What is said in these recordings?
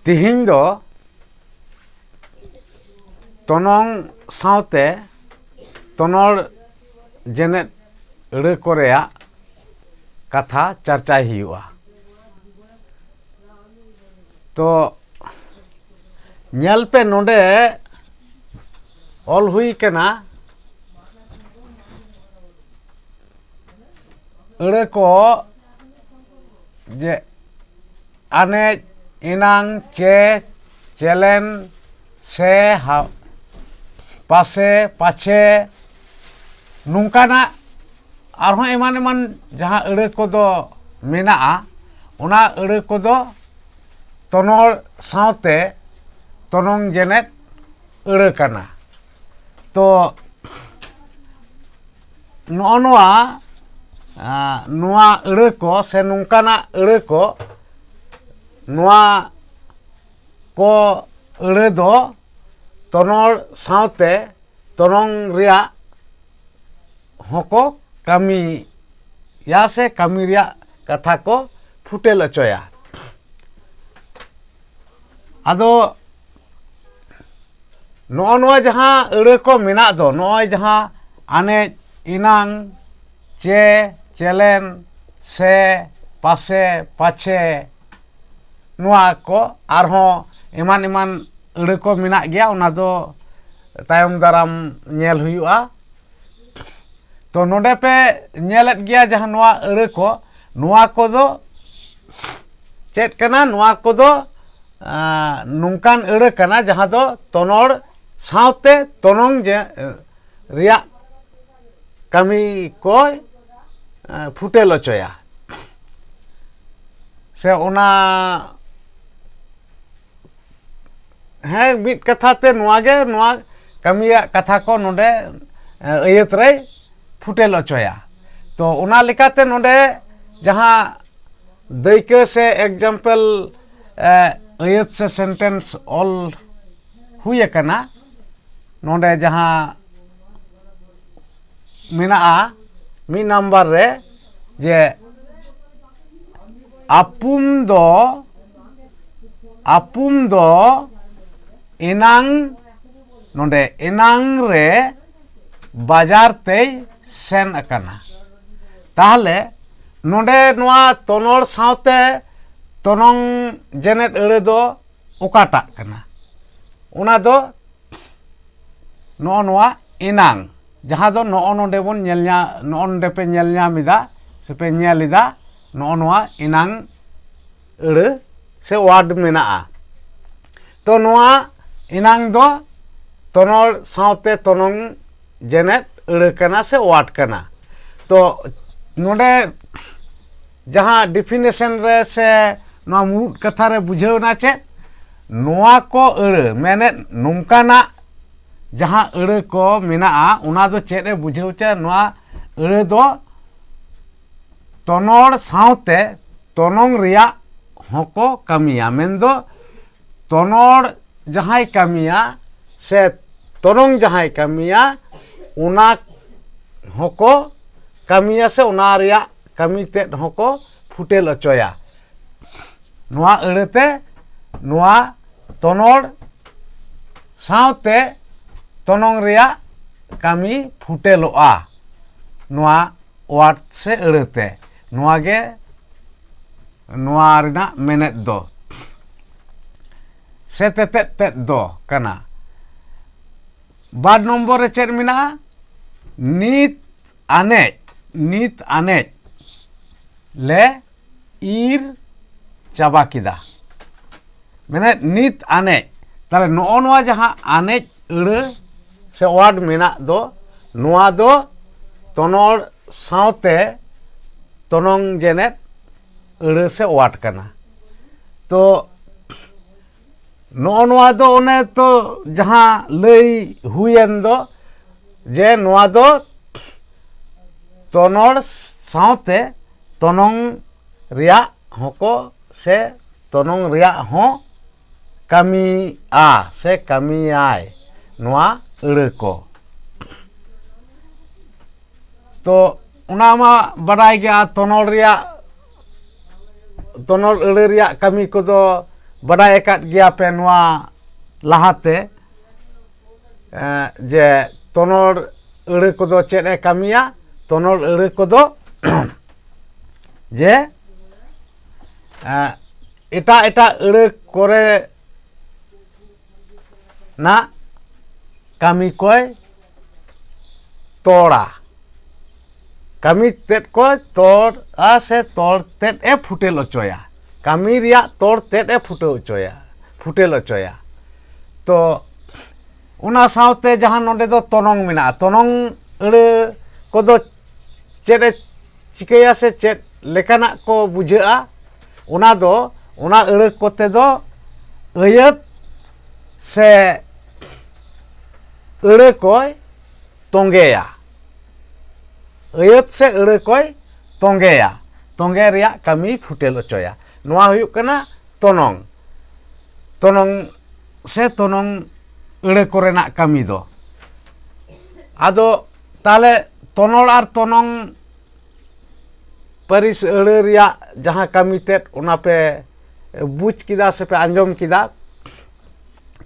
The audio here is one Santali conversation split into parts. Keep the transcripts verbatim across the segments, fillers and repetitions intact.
ᱛᱤᱦᱤᱧ ᱫᱚ ᱛᱚᱱᱚᱝ ᱥᱟᱶᱛᱮ ᱛᱚᱱᱚᱲ ᱡᱮᱱᱮᱫ ᱟᱹᱲᱟᱹ ᱠᱚ ᱨᱮᱭᱟᱜ ᱠᱟᱛᱷᱟ ᱪᱟᱨᱪᱟᱭ ᱦᱩᱭᱩᱜᱼᱟ᱾ ᱛᱚ ᱧᱮᱞ ᱯᱮ, ᱱᱚᱰᱮ ᱚᱞ ᱦᱩᱭ ᱠᱟᱱᱟ, ᱟᱹᱲᱟᱹ ᱠᱚ ᱡᱮ ᱟᱱᱮᱡ, ᱮᱱᱟᱝ, ᱪᱮ, ᱪᱮᱞᱮᱱ, ᱥᱮ, ᱦᱟ-, ᱯᱟᱥᱮ, ᱯᱟᱪᱷᱮ, ᱱᱚᱝᱠᱟᱱᱟᱜ ᱟᱨᱦᱚᱸ ᱮᱢᱟᱱ ᱮᱢᱟᱱ ᱡᱟᱦᱟᱸ ᱟᱹᱲᱟᱹ ᱠᱚᱫᱚ ᱢᱮᱱᱟᱜᱼᱟ, ᱚᱱᱟ ᱟᱹᱲᱟᱹ ᱠᱚᱫᱚ ᱛᱚᱱᱚᱲ ᱥᱟᱶᱛᱮ ᱛᱚᱱᱚᱝ ᱡᱮᱱᱮᱫ ᱟᱹᱲᱟᱹ ᱠᱟᱱᱟ᱾ ᱛᱚ ᱱᱚᱜᱼᱚ ᱱᱚᱣᱟ, ᱟ, ᱱᱚᱣᱟ ᱟᱹᱲᱟᱹ ᱠᱚ ᱥᱮ ᱱᱚᱝᱠᱟᱱᱟᱜ ᱟᱹᱲᱟᱹ ᱠᱚ, ᱱᱚᱣᱟ ᱠᱚ ᱟᱹᱲᱟᱹ ᱫᱚ ᱛᱚᱱᱚᱲ ᱥᱟᱶᱛᱮ ᱛᱚᱱᱚᱝ ᱨᱮᱭᱟᱜ ᱦᱚᱸᱠᱚ ᱠᱟᱹᱢᱤᱭᱟ ᱥᱮ ᱠᱟᱹᱢᱤ ᱨᱮᱭᱟᱜ ᱠᱟᱛᱷᱟ ᱠᱚ ᱯᱷᱩᱴᱮᱞ ᱚᱪᱚᱭᱟ᱾ ᱟᱫᱚ ᱱᱚᱜᱼᱚ ᱱᱚᱣᱟ ᱡᱟᱦᱟᱸ ᱟᱹᱲᱟᱹ ᱠᱚ ᱢᱮᱱᱟᱜ ᱫᱚ, ᱱᱚᱜᱼᱚᱭ ᱡᱟᱦᱟᱸ ᱟᱱᱮᱡ, ᱮᱱᱟᱝ, ᱪᱮ, ᱪᱮᱞᱮᱱ, ᱥᱮ, ᱯᱟᱥᱮ, ᱯᱟᱪᱷᱮ, ᱱᱚᱣᱟ ᱠᱚ ᱟᱨᱦᱚᱸ ᱮᱢᱟᱱ ᱮᱢᱟᱱ ᱟᱹᱲᱟᱹ ᱠᱚ ᱢᱮᱱᱟᱜ ᱜᱮᱭᱟ, ᱚᱱᱟ ᱫᱚ ᱛᱟᱭᱚᱢ ᱫᱟᱨᱟᱢ ᱧᱮᱞ ᱦᱩᱭᱩᱜᱼᱟ᱾ ᱛᱚ ᱱᱚᱰᱮ ᱯᱮ ᱧᱮᱞᱮᱫ ᱜᱮᱭᱟ ᱡᱟᱦᱟᱸ ᱱᱚᱣᱟ ᱟᱹᱲᱟᱹ ᱠᱚ, ᱱᱚᱣᱟ ᱠᱚᱫᱚ ᱪᱮᱫ ᱠᱟᱱᱟ? ᱱᱚᱣᱟ ᱠᱚᱫᱚ, ᱟᱸ, ᱱᱚᱝᱠᱟᱱ ᱟᱹᱲᱟᱹ ᱠᱟᱱᱟ ᱡᱟᱦᱟᱸ ᱫᱚ ᱛᱚᱱᱚᱲ ᱥᱟᱶᱛᱮ ᱛᱚᱱᱚᱝ ᱡᱮ, ᱨᱮᱭᱟᱜ ᱠᱟᱹᱢᱤ ᱠᱚᱭ, ᱟᱸ, ᱯᱷᱩᱴᱮᱞ ᱚᱪᱚᱭᱟ᱾ ᱥᱮ ᱚᱱᱟ ᱦᱮᱸ, ᱢᱤᱫ ᱠᱟᱛᱷᱟ ᱛᱮ ᱱᱚᱣᱟ ᱜᱮ, ᱱᱚᱣᱟ ᱠᱟᱹᱢᱤᱭᱟᱜ ᱠᱟᱛᱷᱟ ᱠᱚ ᱱᱚᱰᱮ, ᱮ, ᱟᱹᱭᱟᱹᱛ ᱨᱮᱭ ᱯᱷᱩᱴᱮᱞ ᱚᱪᱚᱭᱟ᱾ ᱛᱚ ᱚᱱᱟ ᱞᱮᱠᱟᱛᱮ ᱱᱚᱰᱮ ᱡᱟᱦᱟᱸ ᱫᱟᱹᱭᱠᱟᱹ ᱥᱮ example, ᱮ, ᱟᱹᱭᱟᱹᱛ ᱥᱮ sentence ᱚᱞ ᱦᱩᱭ ᱟᱠᱟᱱᱟ, ᱱᱚᱰᱮ ᱡᱟᱦᱟᱸ ᱢᱮᱱᱟᱜᱼᱟ ᱢᱤᱫ ᱱᱟᱢᱵᱟᱨ ᱨᱮ, ᱡᱮ ᱟᱯᱩᱢ ᱫᱚ ᱟᱯᱩᱢ ᱫᱚ ᱮᱱᱟᱝ, ᱱᱚᱰᱮ ᱮᱱᱟᱝ ᱨᱮ ᱵᱟᱡᱟᱨ ᱛᱮᱭ ᱥᱮᱱ ᱟᱠᱟᱱᱟ᱾ ᱛᱟᱦᱚᱞᱮ ᱱᱚᱰᱮ ᱱᱚᱣᱟ ᱛᱚᱱᱚᱲ ᱥᱟᱶᱛᱮ ᱛᱚᱱᱚᱝ ᱡᱮᱱᱮᱫ ᱟᱹᱲᱟᱹ ᱫᱚ ᱚᱠᱟᱴᱟᱜ ᱠᱟᱱᱟ? ᱚᱱᱟ ᱫᱚ ᱱᱚᱜᱼᱚ ᱱᱚᱣᱟ ᱮᱱᱟᱝ, ᱡᱟᱦᱟᱸ ᱫᱚ ᱱᱚᱜᱼᱚ ᱱᱚᱰᱮ ᱵᱚᱱ ᱧᱮᱞ ᱧᱟ-, ᱱᱚᱜᱼᱚ ᱱᱚᱰᱮ ᱯᱮ ᱧᱮᱞ ᱧᱟᱢ ᱮᱫᱟ ᱥᱮ ᱯᱮ ᱧᱮᱞ ᱮᱫᱟ, ᱱᱚᱜᱼᱚ ᱱᱚᱣᱟ ᱮᱱᱟᱝ ᱟᱹᱲᱟᱹ ᱥᱮ ᱳᱣᱟᱨᱰ ᱢᱮᱱᱟᱜᱼᱟ᱾ ᱛᱚ ᱱᱚᱣᱟ ᱮᱱᱟᱝ ᱫᱚ ᱛᱚᱱᱚᱲ ᱥᱟᱶᱛᱮ ᱛᱚᱱᱚᱝ ᱡᱮᱱᱮᱫ ᱟᱹᱲᱟᱹ ᱠᱟᱱᱟ ᱥᱮ ᱳᱣᱟᱨᱰ ᱠᱟᱱᱟ᱾ ᱛᱚ ᱱᱚᱰᱮ ᱡᱟᱦᱟᱸ ᱰᱤᱯᱷᱤᱱᱮᱥᱚᱱ ᱨᱮ ᱥᱮ ᱱᱚᱣᱟ ᱢᱩᱲᱩᱫ ᱠᱟᱛᱷᱟ ᱨᱮ ᱵᱩᱡᱷᱟᱹᱣ ᱮᱱᱟ ᱪᱮᱫ? ᱱᱚᱣᱟ ᱠᱚ ᱟᱹᱲᱟᱹ, ᱢᱮᱱᱮᱫ ᱱᱚᱝᱠᱟᱱᱟᱜ ᱡᱟᱦᱟᱸ ᱟᱹᱲᱟᱹ ᱠᱚ ᱢᱮᱱᱟᱜᱼᱟ, ᱚᱱᱟ ᱫᱚ ᱪᱮᱫ ᱮ ᱵᱩᱡᱷᱟᱹᱣ ᱦᱚᱪᱚᱭᱟ? ᱱᱚᱣᱟ ᱟᱹᱲᱟᱹ ᱫᱚ ᱛᱚᱱᱚᱲ ᱥᱟᱶᱛᱮ ᱛᱚᱱᱚᱝ ᱨᱮᱭᱟᱜ ᱦᱚᱸᱠᱚ ᱠᱟᱹᱢᱤᱭᱟ᱾ ᱢᱮᱱᱫᱚ ᱛᱚᱱᱚᱲ ᱡᱟᱦᱟᱸᱭ ᱠᱟᱹᱢᱤᱭᱟ ᱥᱮ ᱛᱚᱱᱚᱝ ᱡᱟᱦᱟᱸᱭ ᱠᱟᱹᱢᱤᱭᱟ, ᱚᱱᱟ ᱦᱚᱸᱠᱚ ᱠᱟᱹᱢᱤᱭᱟ ᱥᱮ ᱚᱱᱟ ᱨᱮᱭᱟᱜ ᱠᱟᱹᱢᱤ ᱛᱮᱫ ᱦᱚᱸᱠᱚ ᱯᱷᱩᱴᱮᱞ ᱦᱚᱪᱚᱭᱟ᱾ ᱱᱚᱣᱟ ᱟᱹᱲᱟᱹᱛᱮ ᱱᱚᱣᱟ ᱛᱚᱱᱚᱲ ᱥᱟᱶᱛᱮ ᱛᱚᱱᱚᱝ ᱨᱮᱭᱟᱜ ᱠᱟᱹᱢᱤ ᱯᱷᱩᱴᱮᱞᱚᱜᱼᱟ᱾ ᱱᱚᱣᱟ ᱳᱣᱟᱨᱰ ᱥᱮ ᱟᱹᱲᱟᱹᱛᱮ᱾ ᱱᱚᱣᱟ ᱜᱮ ᱱᱚᱣᱟ ᱨᱮᱱᱟᱜ ᱢᱮᱱᱮᱫ ᱫᱚ ᱥᱮ ᱛᱮᱛᱮᱫ ᱛᱮᱫ ᱫᱚ ᱠᱟᱱᱟ᱾ ᱵᱟᱨ ᱱᱚᱢᱵᱚᱨ ᱨᱮ ᱪᱮᱫ ᱢᱮᱱᱟᱜᱼᱟ? ᱱᱤᱛ ᱟᱱᱮᱡ, ᱱᱤᱛ ᱟᱱᱮᱡ ᱞᱮ ᱤᱨ ᱪᱟᱵᱟ ᱠᱮᱫᱟ᱾ ᱢᱮᱱᱮᱫ ᱱᱤᱛ ᱟᱱᱮᱡ᱾ ᱛᱟᱦᱞᱮ ᱱᱚᱜᱼᱚ ᱱᱚᱣᱟ ᱡᱟᱦᱟᱸ ᱟᱱᱮᱡ ᱟᱹᱲᱟᱹ ᱥᱮ ᱳᱣᱟᱨᱰ ᱢᱮᱱᱟᱜ ᱫᱚ, ᱱᱚᱣᱟ ᱫᱚ ᱛᱚᱱᱚᱲ ᱥᱟᱶᱛᱮ ᱛᱚᱱᱚᱝ ᱡᱮᱱᱮᱫ ᱟᱹᱲᱟᱹ ᱥᱮ ᱳᱣᱟᱨᱰ ᱠᱟᱱᱟ᱾ ᱛᱚ ᱱᱚᱜᱼᱚ ᱱᱚᱣᱟ ᱫᱚ ᱚᱱᱮ ᱛᱚ ᱡᱟᱦᱟᱸ ᱞᱟᱹᱭ ᱦᱩᱭᱮᱱ ᱫᱚ, ᱡᱮ ᱱᱚᱣᱟ ᱫᱚ ᱛᱚᱱᱚᱲ ᱥᱟᱶᱛᱮ ᱛᱚᱱᱚᱝ ᱨᱮᱭᱟᱜ ᱦᱚᱸᱠᱚ ᱥᱮ ᱛᱚᱱᱚᱝ ᱨᱮᱭᱟᱜ ᱦᱚᱸ ᱠᱟᱹᱢᱤᱭᱟ ᱥᱮ ᱠᱟᱹᱢᱤᱭᱟᱭ ᱱᱚᱣᱟ ᱟᱹᱲᱟᱹ ᱠᱚ᱾ ᱛᱚ ᱚᱱᱟ ᱢᱟ ᱵᱟᱰᱟᱭ ᱜᱮ, ᱟᱨ ᱛᱚᱱᱚᱲ ᱨᱮᱭᱟᱜ, ᱛᱚᱱᱚᱲ ᱟᱹᱲᱟᱹ ᱨᱮᱭᱟᱜ ᱠᱟᱹᱢᱤ ᱠᱚᱫᱚ ᱵᱟᱰᱟᱭ ᱟᱠᱟᱫ ᱜᱮᱭᱟ ᱯᱮ ᱱᱚᱣᱟ ᱞᱟᱦᱟᱛᱮ, ᱮᱸ, ᱡᱮ ᱛᱚᱱᱚᱲ ᱟᱹᱲᱟᱹ ᱠᱚᱫᱚ ᱪᱮᱫ ᱮ ᱠᱟᱹᱢᱤᱭᱟ? ᱛᱚᱱᱚᱲ ᱟᱹᱲᱟᱹ ᱠᱚᱫᱚ ᱡᱮ, ᱮᱸ, ᱮᱴᱟᱜ ᱮᱴᱟᱜ ᱟᱹᱲᱟᱹ ᱠᱚᱨᱮ ᱱᱟᱜ ᱠᱟᱹᱢᱤ ᱠᱚᱭ ᱛᱚᱲᱟ᱾ ᱠᱟᱹᱢᱤ ᱛᱮᱫ ᱠᱚᱭ ᱛᱚᱲᱟ ᱥᱮ ᱛᱚᱲ ᱛᱮᱫ ᱮ ᱯᱷᱩᱴᱮᱞ ᱚᱪᱚᱭᱟ᱾ ᱠᱟᱹᱢᱤ ᱨᱮᱭᱟᱜ ᱛᱚᱲ ᱛᱮᱫ ᱮ ᱯᱷᱩᱴᱟᱹᱣ ᱚᱪᱚᱭᱟ, ᱯᱷᱩᱴᱮᱞ ᱚᱪᱚᱭᱟ᱾ ᱛᱚ, ᱚᱱᱟ ᱥᱟᱶᱛᱮ ᱡᱟᱦᱟᱸ ᱱᱚᱰᱮ ᱫᱚ ᱛᱚᱱᱚᱝ ᱢᱮᱱᱟᱜᱼᱟ, ᱛᱚᱱᱚᱝ ᱟᱹᱲᱟᱹ ᱠᱚᱫᱚ ᱪᱮᱫ ᱮ ᱪᱤᱠᱟᱹᱭᱟ ᱥᱮ ᱪᱮᱫ ᱞᱮᱠᱟᱱᱟᱜ ᱠᱚ ᱵᱩᱡᱷᱟᱹᱜᱼᱟ, ᱚᱱᱟ ᱫᱚ, ᱚᱱᱟ ᱟᱹᱲᱟᱹ ᱠᱚᱛᱮ ᱫᱚ ᱟᱹᱭᱟᱹᱛ ᱥᱮ ᱟᱹᱲᱟᱹ ᱠᱚᱭ ᱛᱚᱸᱜᱮᱭᱟ᱾ ᱟᱹᱭᱟᱹᱛ ᱥᱮ ᱟᱹᱲᱟᱹ ᱠᱚᱭ ᱛᱚᱸᱜᱮᱭᱟ, ᱛᱚᱸᱜᱮ ᱨᱮᱭᱟᱜ ᱠᱟᱹᱢᱤᱭ ᱯᱷᱩᱴᱮᱞ ᱚᱪᱚᱭᱟ᱾ ᱱᱚᱣᱟ ᱦᱩᱭᱩᱜ ᱠᱟᱱᱟ ᱛᱚᱱᱚᱝ᱾ ᱛᱚᱱᱚᱝ ᱥᱮ ᱛᱚᱱᱚᱝ ᱟᱹᱲᱟᱹ ᱠᱚᱨᱮᱱᱟᱜ ᱠᱟᱹᱢᱤ ᱫᱚ᱾ ᱟᱫᱚ ᱛᱟᱦᱞᱮ ᱛᱚᱱᱚᱲ ᱟᱨ ᱛᱚᱱᱚᱝ ᱯᱟᱹᱨᱤᱥ ᱟᱹᱲᱟᱹ ᱨᱮᱭᱟᱜ ᱡᱟᱦᱟᱸ ᱠᱟᱹᱢᱤ ᱛᱮᱫ, ᱚᱱᱟ ᱯᱮ ᱵᱩᱡᱽ ᱠᱮᱫᱟ ᱥᱮ ᱯᱮ ᱟᱸᱡᱚᱢ ᱠᱮᱫᱟ᱾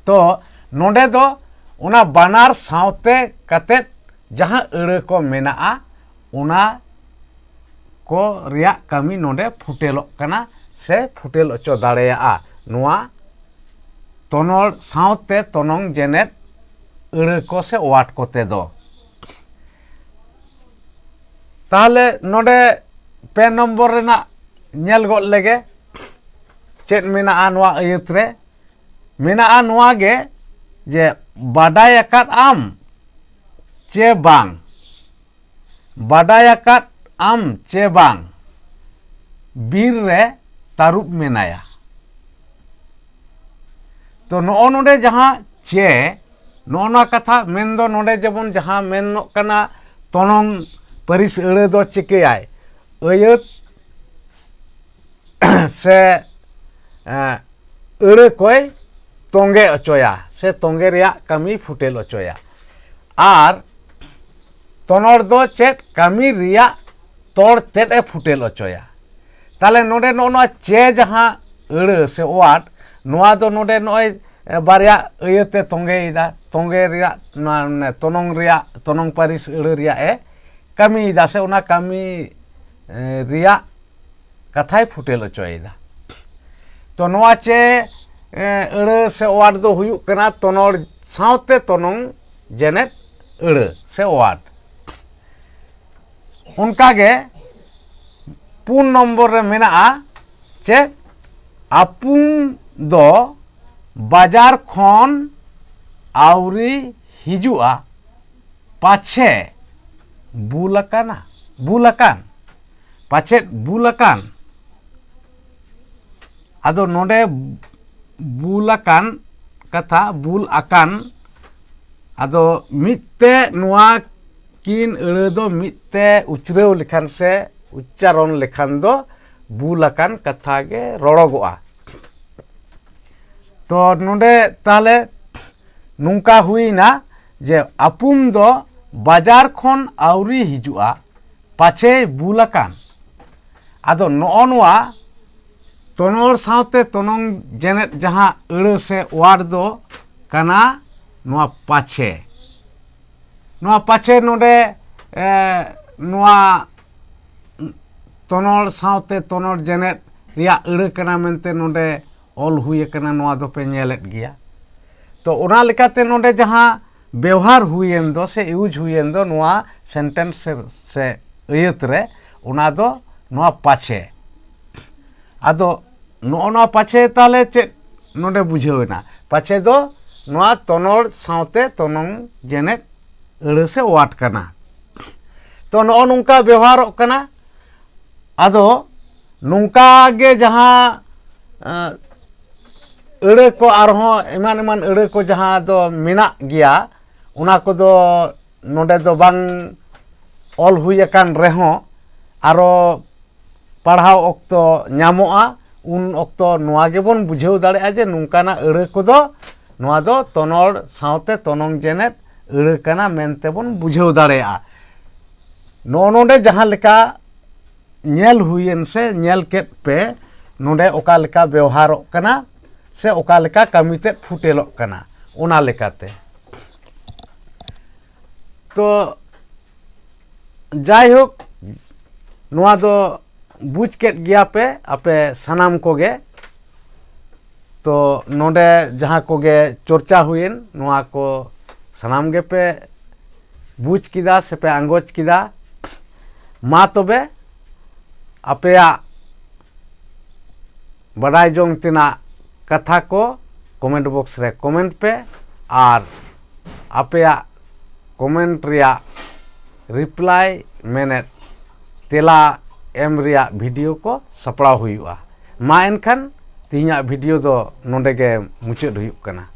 ᱛᱚ, ᱱᱚᱰᱮ ᱫᱚ ᱚᱱᱟ ᱵᱟᱱᱟᱨ ᱥᱟᱶᱛᱮ ᱠᱟᱛᱮᱫ ᱡᱟᱦᱟᱸ ᱟᱹᱲᱟᱹ ᱠᱚ ᱢᱮᱱᱟᱜᱼᱟ, ᱚᱱᱟ ᱠᱚ ᱨᱮᱭᱟᱜ ᱠᱟᱹᱢᱤ ᱱᱚᱰᱮ ᱯᱷᱩᱴᱮᱞᱚᱜ ᱠᱟᱱᱟ ᱥᱮ ᱯᱷᱩᱴᱮᱞ ᱚᱪᱚ ᱫᱟᱲᱮᱭᱟᱜᱼᱟ ᱱᱚᱣᱟ ᱛᱚᱱᱚᱲ ᱥᱟᱶᱛᱮ ᱛᱚᱱᱚᱝ ᱡᱮᱱᱮᱫ ᱟᱹᱲᱟᱹ ᱠᱚ ᱥᱮ ᱣᱟᱴ ᱠᱚᱛᱮ ᱫᱚ᱾ ᱛᱟᱦᱞᱮ ᱱᱚᱰᱮ ᱯᱮ ᱱᱚᱢᱵᱚᱨ ᱨᱮᱱᱟᱜ ᱧᱮᱞ ᱜᱚᱫ ᱞᱮᱜᱮ, ᱪᱮᱫ ᱢᱮᱱᱟᱜᱼᱟ ᱱᱚᱣᱟ ᱟᱹᱭᱟᱹᱛ ᱨᱮ? ᱢᱮᱱᱟᱜᱼᱟ ᱱᱚᱣᱟ ᱜᱮ, ᱡᱮ ᱵᱟᱰᱟᱭ ᱟᱠᱟᱫ ᱟᱢ ᱪᱮ ᱵᱟᱝ, ᱵᱟᱰᱟᱭ ᱟᱠᱟᱫ ᱟᱢ ᱪᱮ ᱵᱟᱝ, ᱵᱤᱨ ᱨᱮ ᱛᱟᱹᱨᱩᱵ ᱢᱮᱱᱟᱭᱟ᱾ ᱛᱚ, ᱱᱚᱜᱼᱚ ᱱᱚᱰᱮ ᱡᱟᱦᱟᱸ ᱪᱮ, ᱱᱚᱜᱼᱚ ᱱᱚᱣᱟ ᱠᱟᱛᱷᱟ ᱢᱮᱱᱫᱚ, ᱱᱚᱰᱮ ᱡᱮᱢᱚᱱ ᱡᱟᱦᱟᱸ ᱢᱮᱱᱚᱜ ᱠᱟᱱᱟ, ᱛᱚᱱᱚᱝ ᱯᱟᱹᱨᱤᱥ ᱟᱹᱲᱟᱹ ᱫᱚ ᱪᱤᱠᱟᱹᱭᱟᱭ? ᱟᱹᱭᱟᱹᱛ ᱥᱮ, ᱮᱸ, ᱟᱹᱲᱟᱹ ᱠᱚᱭ ᱛᱚᱸᱜᱮ ᱚᱪᱚᱭᱟ ᱥᱮ ᱛᱚᱸᱜᱮ ᱨᱮᱭᱟᱜ ᱠᱟᱹᱢᱤ ᱯᱷᱩᱴᱮᱞ ᱚᱪᱚᱭᱟ᱾ ᱟᱨ ᱛᱚᱱᱚᱲ ᱫᱚ ᱪᱮᱫ ᱠᱟᱹᱢᱤ ᱨᱮᱭᱟᱜ ᱛᱚᱲ ᱛᱮᱫ ᱮ ᱯᱷᱩᱴᱮᱞ ᱚᱪᱚᱭᱟ᱾ ᱛᱟᱦᱞᱮ ᱱᱚᱰᱮ ᱱᱚᱜᱼᱚ ᱱᱚᱣᱟ ᱪᱮ ᱡᱟᱦᱟᱸ ᱟᱹᱲᱟᱹ ᱥᱮ ᱣᱟᱴ, ᱱᱚᱣᱟ ᱫᱚ ᱱᱚᱰᱮ ᱱᱚᱜᱼᱚᱭ ᱵᱟᱨᱭᱟ ᱟᱹᱭᱟᱹᱛᱮ ᱛᱚᱸᱜᱮᱭᱮᱫᱟ, ᱛᱚᱸᱜᱮ ᱨᱮᱭᱟᱜ ᱱᱚᱣᱟ ᱢᱟᱱᱮ ᱛᱚᱱᱚᱝ ᱨᱮᱭᱟᱜ, ᱛᱚᱱᱚᱝ ᱯᱟᱹᱨᱤᱥ ᱟᱹᱲᱟᱹ ᱨᱮᱭᱟᱜ ᱮ ᱠᱟᱹᱢᱤᱭᱮᱫᱟ, ᱥᱮ ᱚᱱᱟ ᱠᱟᱹᱢᱤ ᱨᱮᱭᱟᱜ ᱠᱟᱛᱷᱟᱭ ᱯᱷᱩᱴᱮᱞ ᱦᱚᱪᱚᱭᱮᱫᱟ᱾ ᱛᱚ ᱱᱚᱣᱟ ᱪᱮ ᱟᱹᱲᱟᱹ ᱥᱮ ᱚᱣᱟᱨᱰ ᱫᱚ ᱦᱩᱭᱩᱜ ᱠᱟᱱᱟ ᱛᱚᱱᱚᱲ ᱥᱟᱶᱛᱮ ᱛᱚᱱᱚᱝ ᱡᱮᱱᱮᱫ ᱟᱹᱲᱟᱹ ᱥᱮ ᱚᱣᱟᱨᱰ᱾ ᱚᱱᱠᱟᱜᱮ ᱯᱩᱱ ᱱᱚᱢᱵᱚᱨ ᱨᱮ ᱢᱮᱱᱟᱜᱼᱟ ᱪᱮᱫ? ᱟᱯᱩᱢ ᱫᱚ ᱵᱟᱡᱟᱨ ᱠᱷᱚᱱ ᱟᱹᱣᱨᱤ ᱦᱤᱡᱩᱜᱼᱟ, ᱯᱟᱪᱷᱮ ᱵᱩᱞ ᱟᱠᱟᱱᱟ, ᱵᱩᱞ ᱟᱠᱟᱱ, ᱯᱟᱪᱮᱫ ᱵᱩᱞ ᱟᱠᱟᱱ᱾ ᱟᱫᱚ ᱱᱚᱰᱮ ᱵᱩᱞ ᱟᱠᱟᱱ ᱠᱟᱛᱷᱟ, ᱵᱩᱞ ᱟᱠᱟᱱ, ᱟᱫᱚ ᱢᱤᱫ ᱛᱮ ᱱᱚᱣᱟ ᱠᱤᱱ ᱟᱹᱲᱟᱹ ᱫᱚ ᱢᱤᱫ ᱛᱮ ᱩᱪᱨᱟᱹᱣ ᱞᱮᱠᱷᱟᱱ ᱥᱮ ᱩᱪᱪᱟᱨᱚᱱ ᱞᱮᱠᱷᱟᱱ ᱫᱚ ᱵᱩᱞ ᱟᱠᱟᱱ ᱠᱟᱛᱷᱟ ᱜᱮ ᱨᱚᱲᱚᱜᱚᱜᱼᱟ᱾ ᱛᱚ ᱱᱚᱰᱮ ᱛᱟᱦᱞᱮ ᱱᱚᱝᱠᱟ ᱦᱩᱭᱱᱟ ᱡᱮ ᱟᱯᱩᱢ ᱫᱚ ᱵᱟᱡᱟᱨ ᱠᱷᱚᱱ ᱟᱹᱣᱨᱤ ᱦᱤᱡᱩᱜᱼᱟ, ᱯᱟᱪᱷᱮᱭ ᱵᱩᱞ ᱟᱠᱟᱱ᱾ ᱟᱫᱚ ᱱᱚᱜᱼᱚ ᱱᱚᱣᱟ ᱛᱚᱱᱚᱲ ᱥᱟᱶᱛᱮ ᱛᱚᱱᱚᱝ ᱡᱮᱱᱮᱫ ᱡᱟᱦᱟᱸ ᱟᱹᱲᱟᱹ ᱥᱮ ᱚᱣᱟᱨᱰ ᱫᱚ ᱠᱟᱱᱟ ᱱᱚᱣᱟ ᱯᱟᱪᱷᱮ᱾ ᱱᱚᱣᱟ ᱯᱟᱪᱷᱮ ᱱᱚᱰᱮ, ᱮ, ᱱᱚᱣᱟ ᱛᱚᱱᱚᱲ ᱥᱟᱶᱛᱮ ᱛᱚᱱᱚᱲ ᱡᱮᱱᱮᱫ ᱨᱮᱭᱟᱜ ᱟᱹᱲᱟᱹ ᱠᱟᱱᱟ ᱢᱮᱱᱛᱮ ᱱᱚᱰᱮ ᱚᱞ ᱦᱩᱭ ᱟᱠᱟᱱᱟ, ᱱᱚᱣᱟ ᱫᱚᱯᱮ ᱧᱮᱞᱮᱫ ᱜᱮᱭᱟ᱾ ᱛᱚ ᱚᱱᱟ ᱞᱮᱠᱟᱛᱮ ᱱᱚᱰᱮ ᱡᱟᱦᱟᱸ ᱵᱮᱣᱦᱟᱨ ᱦᱩᱭᱮᱱ ᱫᱚ ᱥᱮ ᱤᱭᱩᱡᱽ ᱦᱩᱭᱮᱱ ᱫᱚ ᱱᱚᱣᱟ ᱥᱮᱱᱴᱮᱱᱥ ᱥᱮ, ᱥᱮ ᱟᱹᱭᱟᱹᱛ ᱨᱮ, ᱚᱱᱟ ᱫᱚ ᱱᱚᱣᱟ ᱯᱟᱪᱷᱮ᱾ ᱟᱫᱚ ᱱᱚᱜᱼᱚ ᱱᱚᱣᱟ ᱯᱟᱪᱷᱮ ᱛᱟᱦᱞᱮ ᱪᱮᱫ ᱱᱚᱰᱮ ᱵᱩᱡᱷᱟᱹᱣ ᱮᱱᱟ? ᱯᱟᱪᱷᱮ ᱫᱚ ᱱᱚᱣᱟ ᱛᱚᱱᱚᱲ ᱥᱟᱶᱛᱮ ᱛᱚᱱᱚᱝ ᱡᱮᱱᱮᱫ ᱟᱹᱲᱟᱹ ᱥᱮ ᱚᱣᱟᱨᱰ ᱠᱟᱱᱟ᱾ ᱛᱚ ᱱᱚᱜᱼᱚ ᱱᱚᱝᱠᱟ ᱵᱮᱣᱦᱟᱨᱚᱜ ᱠᱟᱱᱟ᱾ ᱟᱫᱚ ᱱᱚᱝᱠᱟ ᱜᱮ ᱡᱟᱦᱟᱸ, ᱮᱸ, ᱟᱹᱲᱟᱹ ᱠᱚ ᱟᱨᱦᱚᱸ ᱮᱢᱟᱱ ᱮᱢᱟᱱ ᱟᱹᱲᱟᱹ ᱠᱚ ᱡᱟᱦᱟᱸ ᱫᱚ ᱢᱮᱱᱟᱜ ᱜᱮᱭᱟ, ᱚᱱᱟ ᱠᱚᱫᱚ ᱱᱚᱰᱮ ᱫᱚ ᱵᱟᱝ ᱚᱞ ᱦᱩᱭ ᱟᱠᱟᱱ ᱨᱮᱦᱚᱸ ᱟᱨᱚ ᱯᱟᱲᱦᱟᱣ ᱚᱠᱛᱚ ᱧᱟᱢᱚᱜᱼᱟ, ᱩᱱ ᱚᱠᱛᱚ ᱱᱚᱣᱟ ᱜᱮᱵᱚᱱ ᱵᱩᱡᱷᱟᱹᱣ ᱫᱟᱲᱮᱭᱟᱜᱼᱟ ᱡᱮ ᱱᱚᱝᱠᱟᱱᱟᱜ ᱟᱹᱲᱟᱹ ᱠᱚᱫᱚ ᱱᱚᱣᱟ ᱫᱚ ᱛᱚᱱᱚᱲ ᱥᱟᱶᱛᱮ ᱛᱚᱱᱚᱝ ᱡᱮᱱᱮᱫ ᱟᱹᱲᱟᱹ ᱠᱟᱱᱟ ᱢᱮᱱᱛᱮ ᱵᱚᱱ ᱵᱩᱡᱷᱟᱹᱣ ᱫᱟᱲᱮᱭᱟᱜᱼᱟ᱾ ᱱᱚᱜᱼᱚ ᱱᱚᱰᱮ ᱡᱟᱦᱟᱸ ᱞᱮᱠᱟ ᱧᱮᱞ ᱦᱩᱭᱮᱱ ᱥᱮ ᱧᱮᱞ ᱠᱮᱫ ᱯᱮ, ᱱᱚᱰᱮ ᱚᱠᱟ ᱞᱮᱠᱟ ᱵᱮᱣᱦᱟᱨᱚᱜ ᱠᱟᱱᱟ, ᱥᱮ ᱚᱠᱟ ᱞᱮᱠᱟ ᱠᱟᱹᱢᱤ ᱛᱮᱫ ᱯᱷᱩᱴᱮᱞᱚᱜ ᱠᱟᱱᱟ, ᱚᱱᱟ ᱞᱮᱠᱟᱛᱮ᱾ ᱛᱚ ᱡᱟᱭᱦᱳᱠ, ᱱᱚᱣᱟ ᱫᱚ ᱵᱩᱡᱽ ᱠᱮᱫ ᱜᱮᱭᱟ ᱯᱮ ᱟᱯᱮ ᱥᱟᱱᱟᱢ ᱠᱚᱜᱮ᱾ ᱛᱚ ᱱᱚᱰᱮ ᱡᱟᱦᱟᱸ ᱠᱚᱜᱮ ᱪᱚᱨᱪᱟ ᱦᱩᱭᱮᱱ, ᱱᱚᱣᱟ ᱠᱚ ᱥᱟᱱᱟᱢ ᱜᱮᱯᱮ ᱵᱩᱡᱽ ᱠᱮᱫᱟ ᱥᱮᱯᱮ ᱟᱸᱜᱚᱪ ᱠᱮᱫᱟ᱾ ᱢᱟ ᱛᱚᱵᱮ, ᱟᱯᱮᱭᱟᱜ ᱵᱟᱰᱟᱭ ᱡᱚᱝ ᱛᱮᱱᱟᱜ ᱠᱟᱛᱷᱟ ᱠᱚ comment box ᱨᱮ comment ᱯᱮ, ᱟᱨ ᱟᱯᱮᱭᱟᱜ comment ᱨᱮᱭᱟᱜ reply, ᱢᱮᱱᱮᱫ ᱛᱮᱞᱟ ᱮᱢ ᱨᱮᱭᱟᱜ video ᱠᱚ ᱥᱟᱯᱲᱟᱣ ᱦᱩᱭᱩᱜᱼᱟ᱾ ᱢᱟ ᱮᱱᱠᱷᱟᱱ ᱛᱮᱦᱮᱧᱟᱜ video ᱫᱚ ᱱᱚᱰᱮ ᱜᱮ ᱢᱩᱪᱟᱹᱫ ᱦᱩᱭᱩᱜ ᱠᱟᱱᱟ᱾